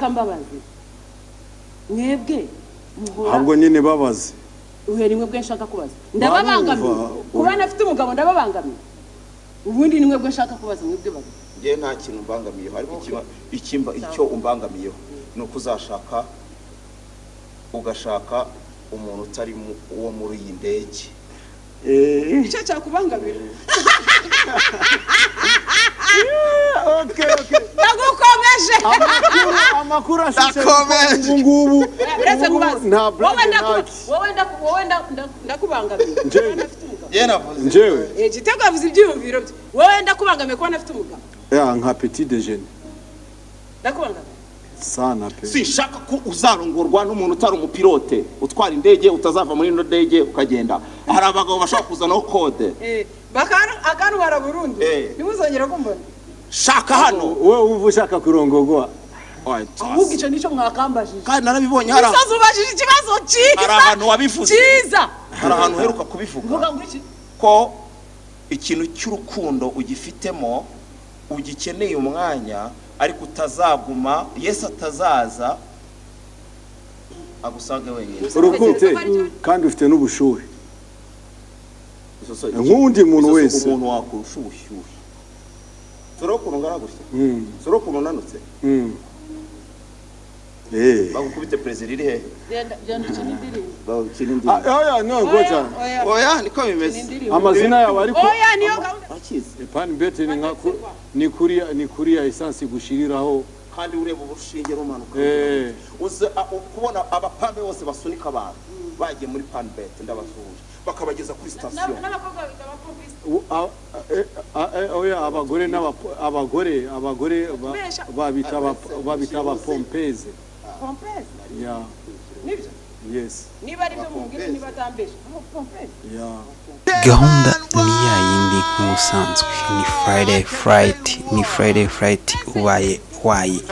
Mbabazi, mwebwe muhora Ahubwo nyine babaze. Uhera mwebwe nshaka kubaza, ndababangamiye? Barumva. Kuba nafite umugabo ndababangamiye? Ubundi ni mwebwe nshaka kubaza, mwebwe babiri. Njyewe nta kintu umbangamiyeho, ariko icyo umbangamiyeho ni uko uzashaka, ugashaka umuntu utari uwo muri iyi ndege. Icyo cyakubangamira? Okay. Ndagukomeje. Amakuru ashushe. Ndakomeje. Ubu ngubu Uretse ubu ngubu kubaza nta wowe blague. Wowe ndakubangamiye Njyewe. kuba nafite umugabo? Njyewe navuze. Njyewe? Gitego yavuze ibyiyumviro bye. Wowe ndakubangamiye kuba nafite umugabo? Ya, nka petit déjeuner. Ndakubangamiye? Sana pe. Sinshaka ko uzarongorwa n'umuntu utari umupilote utwara indege, utazava muri ino ndege ukagenda. Hari abagabo bashobora kuzanaho kode. Akantwara burundu. Ntimuzongere kumbona. Shaka hano. Wowe wumva ushaka kurongorwa? Ahubwo icyo nicyo mwakambajije. Kandi narabibonye, hari Misozi, ubajije ikibazo cyiza. Hari ahantu wabivuze. Cyiza. Hari ahantu uheruka kubivuga. Mvuga ngo iki? Ko ikintu cy'urukundo ugifitemo, ugikeneye umwanya, ariko utazaguma Yesu atazaza agusange wenyine. Urukundo kandi ufite n'ubushuhe nk'undi muntu wese. Umuntu wakurusha ubushyuhe, sura ukuntu ungana gutya, sura ukuntu unanutse. Bagukubite perezida iri hehe? Genda, genda ukine indirimbo. Bagukina indirimbo. Ah, oya, no, ngoja. Oya. Oya, niko bimeze. Indirimbo. Amazina yawe ariko. Oya, niyo gahunda. Akizi. Panbet ni nka ni kuriya essence gushiriraho. Kandi ureba urushinge rumanuka. Uza kubona abapambe bose basunika abantu bagiye muri Panbet, ndabasuhuje, bakabageza kuri sitasiyo. N'abakobwa bita abapompiste. Oya, abagore abagore Besha. babita abapompeze. Pompeze? Ya. Nibyo? Yes. Niba ari byo mubwire, niba atambeshe, pompeze. Ya. Gahunda ni ya yindi nk'ubusanzwe, ni Friday Flight, ni Friday Flight. Ubaye wayi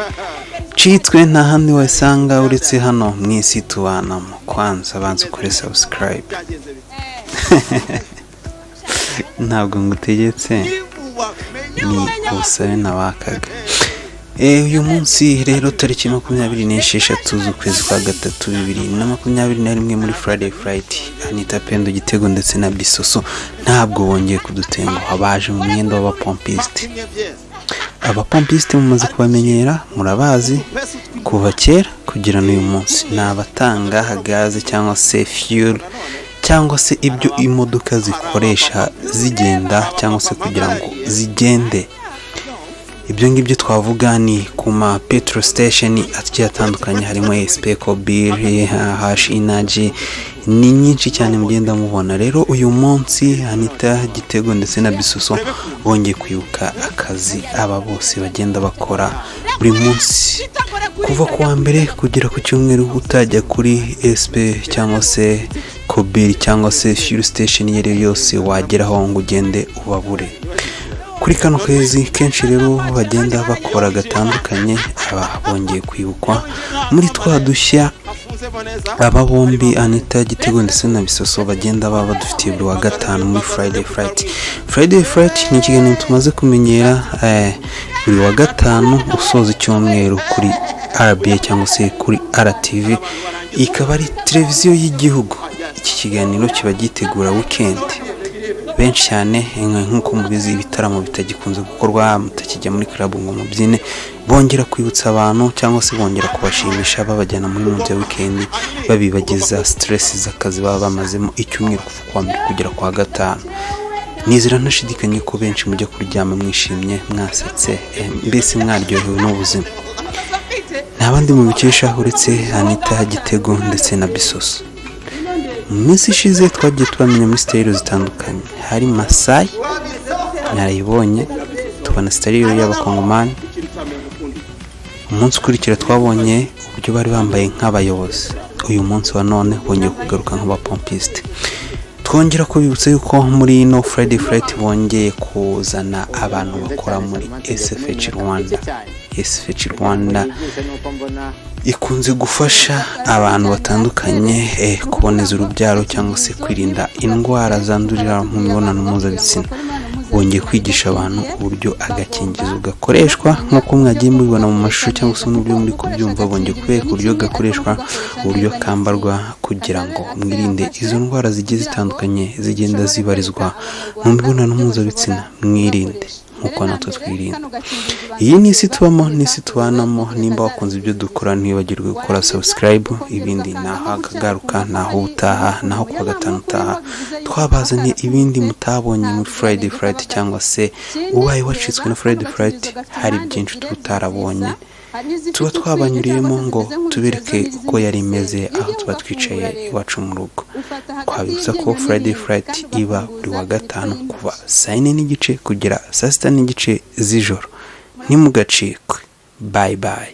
citswe, nta handi wasanga uretse hano mu isi tubanamo. Kwanza banza ukore subscribe. Byagenze bite? Ntabwo ngutegetse, ni ubusabe nabakaga. Uyu munsi rero, tariki 26 z'ukwezi kwa gatatu 2021, muri Friday Flight, Anita Pendo, Gitego ndetse na Bisoso ntabwo bongeye kudutenguha, baje mu mwenda w'abapompiste. Abapompiste mumaze kubamenyera, murabazi kuva kera kugera n'uyu munsi. Ni abatanga gaze cyangwa se fuel cyangwa se ibyo imodoka zikoresha zigenda cyangwa se kugira ngo zigende. Ibyo ngibyo twavuga ni ku ma petrol station agiye atandukanye, harimo SP, Kobil, Hash Energy, ni nyinshi cyane mugenda mubona. Rero uyu munsi Anita, Gitego ndetse na Bisoso bongeye kwibuka akazi aba bose bagenda bakora buri munsi kuva ku wa mbere kugera ku cyumweru. Utajya kuri SP cyangwa se Kobil cyangwa se fuel station iyo ari yo yose wageraho ngo ugende ubabure. Kuri kano kwezi kenshi rero bagenda bakora gatandukanye, aba bongeye kwibukwa muri twa dushya aba bombi, Anita, Gitego ndetse na Bisoso, bagenda baba badufitiye buri wa gatanu muri Friday Flight. Friday Flight ni ikiganiro tumaze kumenyera, buri wa gatanu usoza icyumweru kuri RBA cyangwa se kuri RTV, ikaba ari televiziyo y'igihugu. Iki kiganiro kiba gitegura weekend benshi cyane. Nk'uko mubizi, ibitaramo bitagikunze gukorwa, mutakijya muri club ngo mubyine, bongera kwibutsa abantu cyangwa se bongera kubashimisha babajyana muri mood ya weekend, babibagiza stress z'akazi baba bamazemo icyumweru kuva kuwa mbere kugera kuwa gatanu. Nizera ntashidikanye ko benshi mujya kuryama mwishimye, mwasetse, mbese mwaryohewe n'ubuzima. Nta bandi mubikesha uretse Anita, Gitego ndetse na Bisoso. Mu minsi ishize twagiye tubamenya muri style zitandukanye, hari Masayi mwarayibonye, tubona style y'abakongomani. Umunsi ukurikira twabonye uburyo bari bambaye nk'abayobozi. Uyu munsi wa none bongeye kugaruka nk'abapompiste. Twongera kubibutsa yuko muri ino Friday Flight bongeye kuzana abantu bakora muri SFH Rwanda. SFH Rwanda ikunze gufasha abantu batandukanye kuboneza urubyaro cyangwa se kwirinda indwara zandurira mu mibonano mpuzabitsina. Bongeye kwigisha abantu uburyo agakingirizo gakoreshwa, nk'uko mwagiye mubibona mu mashusho cyangwa se n'uburyo muri kubyumva. Bongeye kubereka uburyo gakoreshwa, uburyo kambarwa, kugira ngo mwirinde izo ndwara zigiye zitandukanye zigenda zibarizwa mu mibonano mpuzabitsina. Mwirinde nk'uko natwe twirinda. Iyi ni isi tubamo n'isi tubanamo. Nimba wakunze ibyo dukora, ntiwibagirwe gukora subscribe. Ibindi naho akagaruka, naho ubutaha, naho kuwa gatanu utaha twabazaniye ibindi mutabonye muri Friday Flight, cyangwa se ubaye wacitswe na Friday Flight, hari byinshi tuba utarabonye, tuba twabanyuriyemo ngo tubereke uko yari imeze aho tuba twicaye iwacu mu rugo. Twabibutsa ko Friday Flight iba buri wa gatanu kuva saa 4:30 kugera saa 6:30 z'ijoro. Ntimugacikwe. Bye bye.